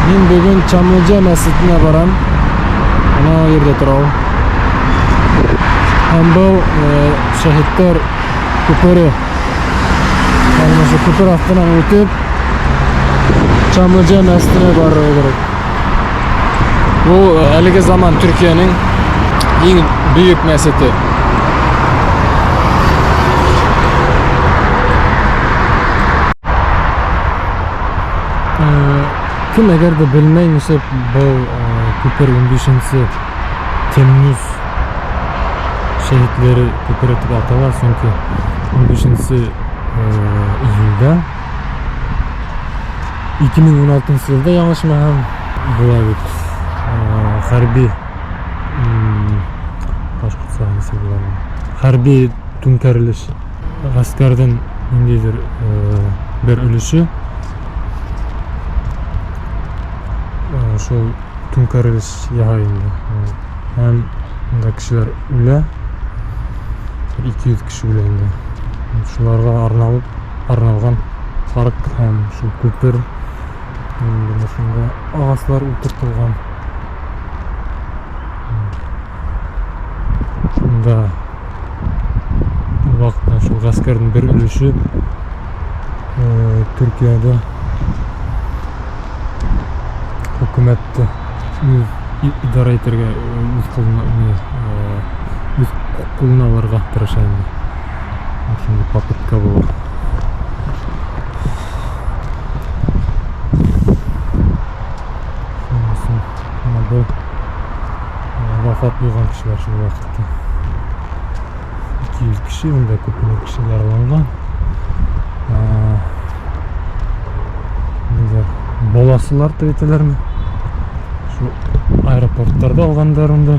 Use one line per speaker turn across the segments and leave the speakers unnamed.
Мин бөгөн Чамлыджа мәсетенә барам. Ана ерҙә тора ул. Һәм был шәһиттәр күпере. Һәм ошо күпер аҫтынан үтеп Чамлыджа мәсетенә барырға кәрәк. Был әлеге заман Төркиәнең иң бөйөк мәсете. Кем әгәр дә белмәй, нишләп был күпер 15 Тәммүз шәһитләре күпере дип атала, чөнки 15 июльдә 2016 елда яңлышмаһам, була бит хәрби башкортча ничек була? Хәрби түнкәрелеш гаскәрдән ниндидер бер өлеше шул түнкәрелеш яһай инде. Һәм унда кешеләр үлә. 200 кеше үлә инде. Шуларга арналып арналган парк һәм шул күпер инде шунда агачлар утыртылган. Шунда вакытта шул гаскәрнең бер өлеше Төркиядә хөкүмәтте үз идарә итәргә үз кулына үз кулына алырга тырыша инде. Шундый попытка була. Шунысы менә бу вафат булган кешеләр шул вакытта. 200 кеше, унда күпмедер кеше яраланган. Нидер баласылар дип әйтәләрме? Шу аэропортларда алгандар унда.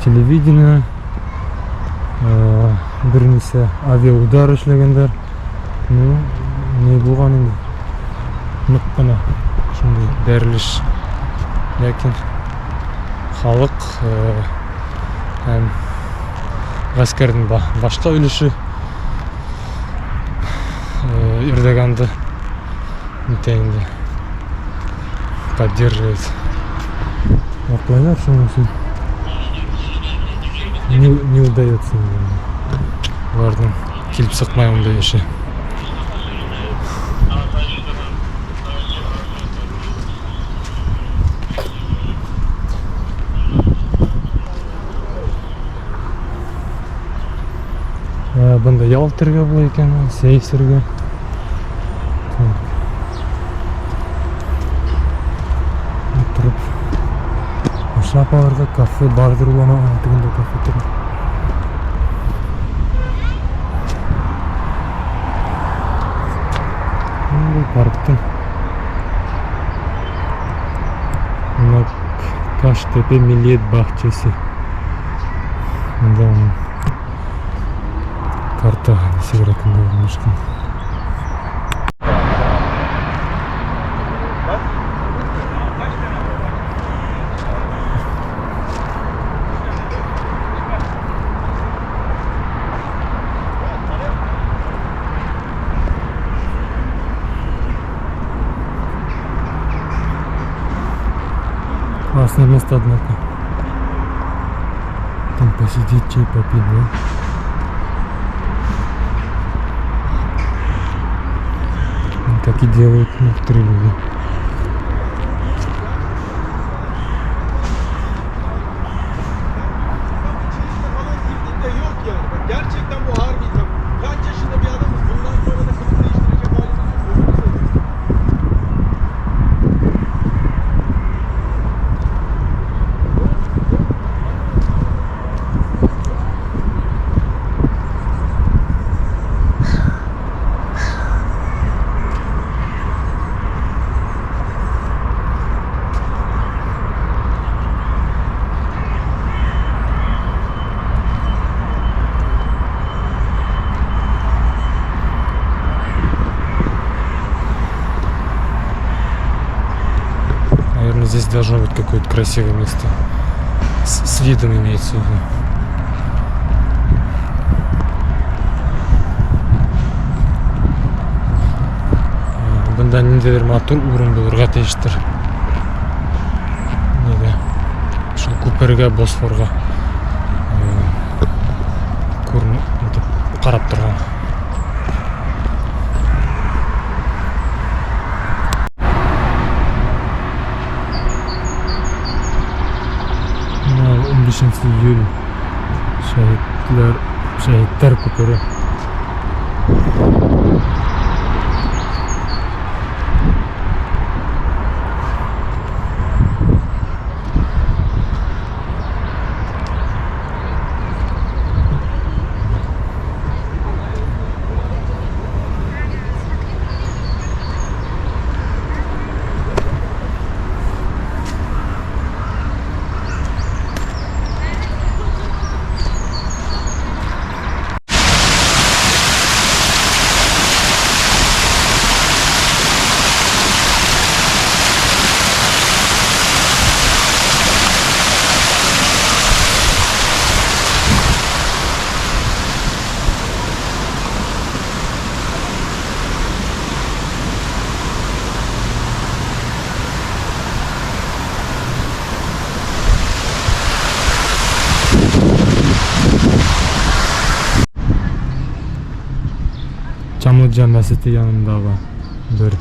Телевидение, берничә авиаудар эшләгәннәр. Ну, ни булган инде? Нык кына шундый бәрелеш. Ләкин халык һәм гаскәрнең башка өлеше Эрдоганды нитә инде поддерживает. Аклайлар шуның өчен не удается инде. Уларның килеп сыкмай ундай эше. Бында ял итергә була икән, сәй эчәргә. Утырып ашап алырга кафе бардыр ул ана тегендә кафе тора. Бу парктың Мына Таштепе Миллиет бахчасы. Мында оның карта нисегрәкендә урнашкан. Классное место, однако. Там посидеть, чай попить, да? Так и делают некоторые люди.
Yok yani. Bak gerçekten bu harbi. Bak kaç yaşında bir adamız. Bundan sonra da kılık değiştirecek halimiz yok. Gözünü seveyim.
Наверное, здесь должно быть какое-то красивое место. С видом имеется в виду. Бында ниндәйҙер матур урын булырға тейештер. Шул күпергә, Босфорға күренеп ҡарап торған. Бына 15 июль шәһиттәр күпере. Çamlıca мәсете янындағы бер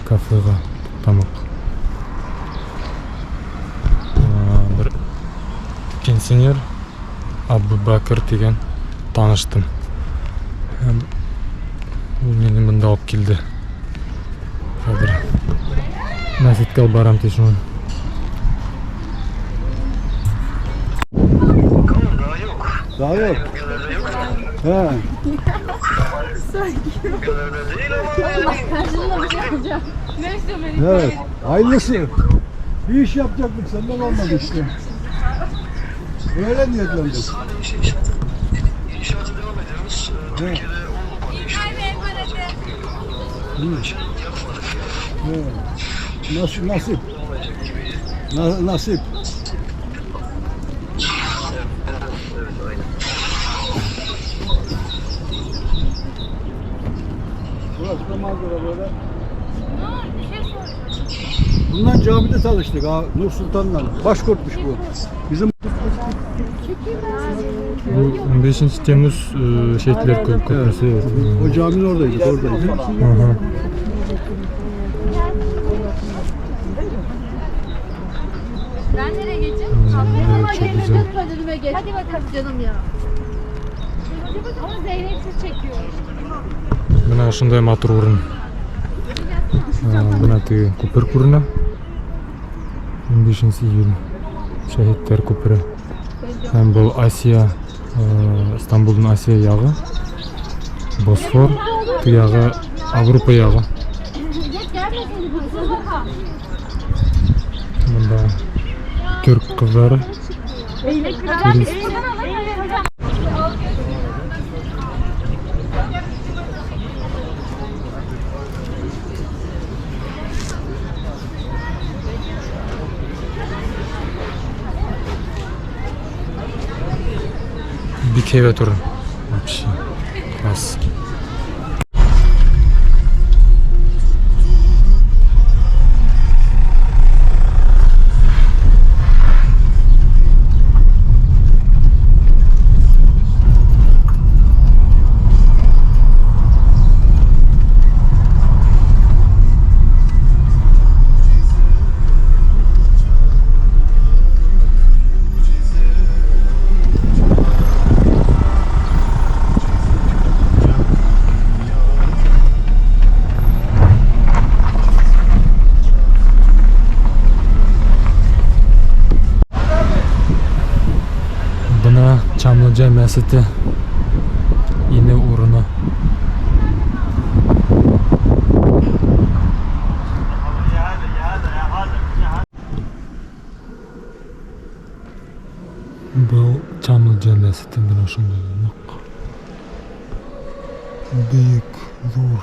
кафеға туҡтаныҡ. Бер пенсионер Абубакыр тигән таныштым. Һәм ул мине бында алып килде. Хәҙер мәсеткә алып барам ти шунан.
Daha yok. He. Evet. Hayırlısı. Bir iş yapacaktık senden olmadı işte. Öyle niyetlendik.
İnşaata devam ediyoruz.
Evet.
Türkiye'de olmadı işte. Onun için yapmadık yani.
Evet. Nasip, nasip.
Olmayacak gibi.
Nasip.
Evet, aynen.
Burası da manzara böyle. Bundan camide çalıştık ha Nur Sultan'la. Başkurtmuş bu. Bizim
Был 15 Temmuz Şehitler Köprüsü. Evet.
o caminin oradaydık, oradaydık.
Aha.
Ben nereye geçeyim?
Evet, çok güzel.
Lütfen önüme geç. Hadi bakalım canım ya. Ama Zeynep'siz çekiyor.
Бына ошондай матур урын. Бына теге күпер күренә. 15 июль Шәһиттәр күпере. Һәм был Асия, Стамбулдың Асия яғы. Босфор, теге яғы Европа яғы.
Geç gelmeseydin.
Бында төрк ҡыҙҙары. Турист. Бик һәйбәт урын. Вообще. Класс. Бына Чамлыджа мәсете инеү урыны. Был Чамлыджа мәсете бына ошондай ныҡ бейек, ҙур.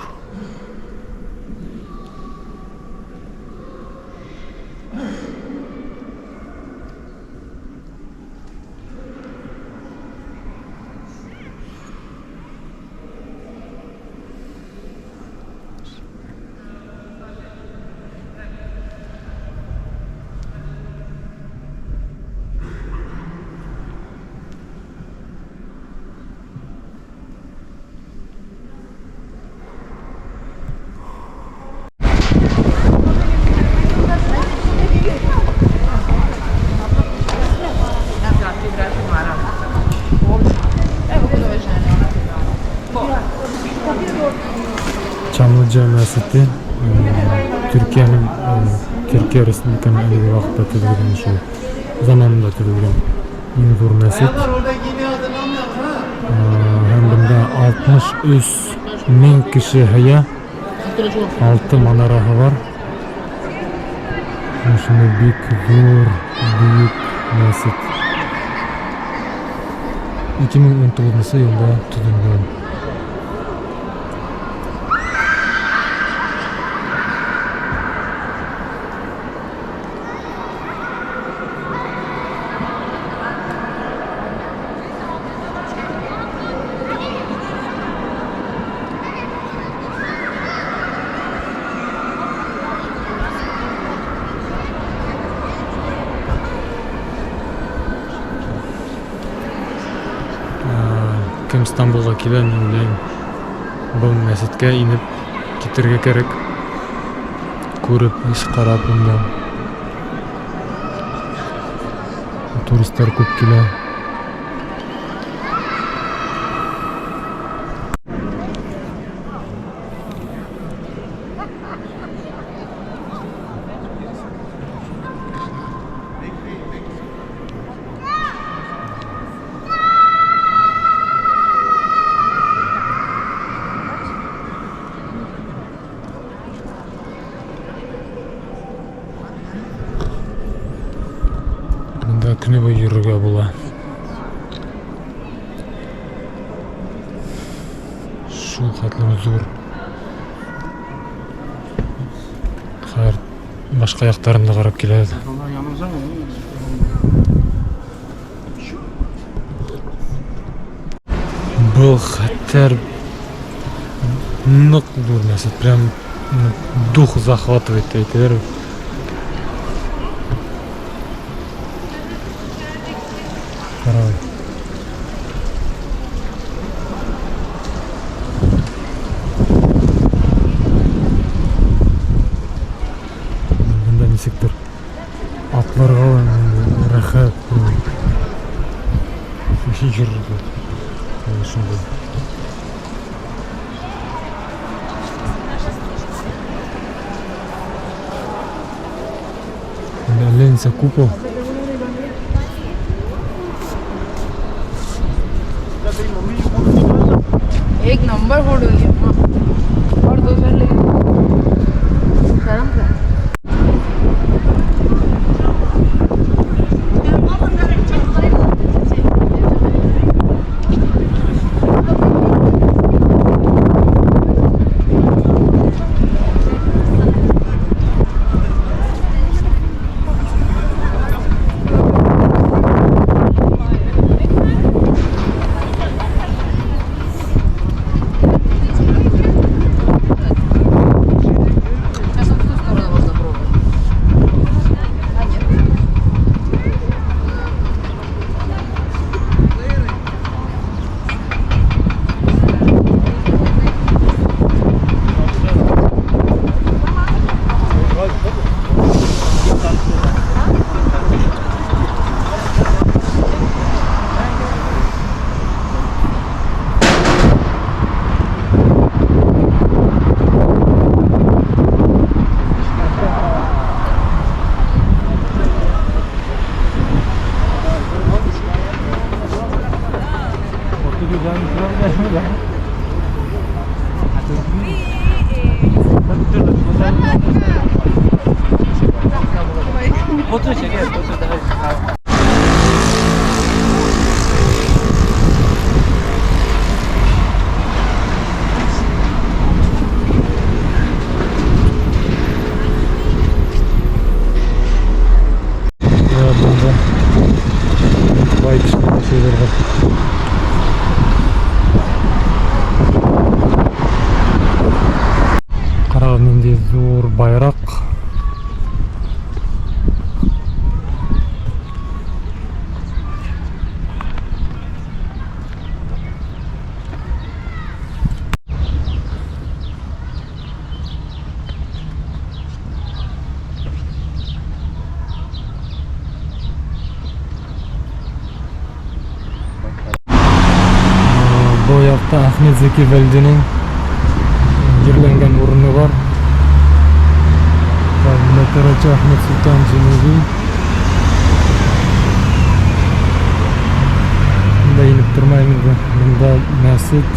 мәсете Төркиәнең Төркиә Республиканың әлеге ваҡытта төҙөлгән шул заманында төҙөлгән иң ҙур мәсет. Һәм бында 63 мең кеше һыя. 6 манараһы бар. Шундай бик ҙур, бөйөк мәсет. 2019 йылда төҙөлгән. Кем Стамбулға килә, мин уйлайым, был мәсеткә инеп китергә кәрәк. Күреп, иш ҡарап унда. Туристар күп килә. Бында көнө буйы йөрөргә була. Шул хәтлем ҙур. Хәҙер башҡа яҡтарын да ҡарап киләбеҙ. Был хәтәр ныҡ ҙур мәсет, прям дух захватывает әйтәләр. Ҡарай. Бында нисектер атларға рәхәт йөрөргә. Шундай. Әллә нисә купол.
एक number photo लिया और दूसरा ले शर्म कर। Сейчас вот в ту сторону можно пробовать. А нет.
Я бында бай кешеләр йәшәйҙәр бар. Ҡарағыҙ, ниндәй ҙур байраҡ. Был яҡта Әхмәт Зәки Вәлдинең ерләнгән урыны бар. Hoca Ahmet Sultan Cemevi. Бында инеп тормайым инде. Бында мәсет.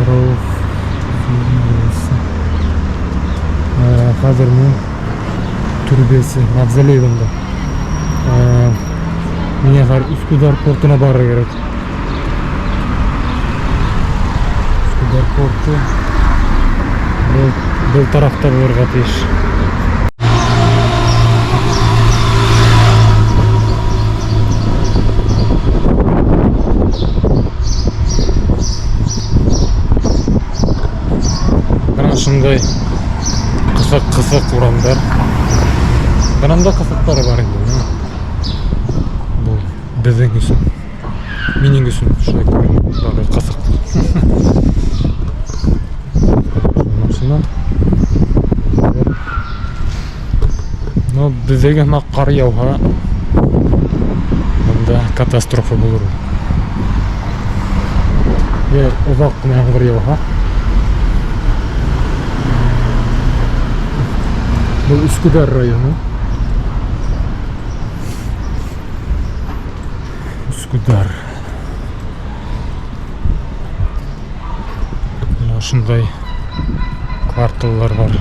Рауф мулласы. Хәҙер мин төрбәсе, мавзолей бында. Миңә хәҙер Üsküdar портына барырға кәрәк. Üsküdar порты был тарафта булырға тейеш. Бына шундай ҡыҫыҡ-ҡыҫыҡ урамдар. Бынан да ҡыҫыҡтары бар инде. Бына. Был беҙҙең өсөн. Минең өсөн шулай күренә. Бары ҡыҫыҡ. Машина. Но беҙҙәге һымаҡ ҡар яуһа, бында катастрофа булыр. Йә оҙаҡ ҡына ямғыр яуһа. Был Üsküdar районы. Üsküdar. Бына ошондай кварталлар бар.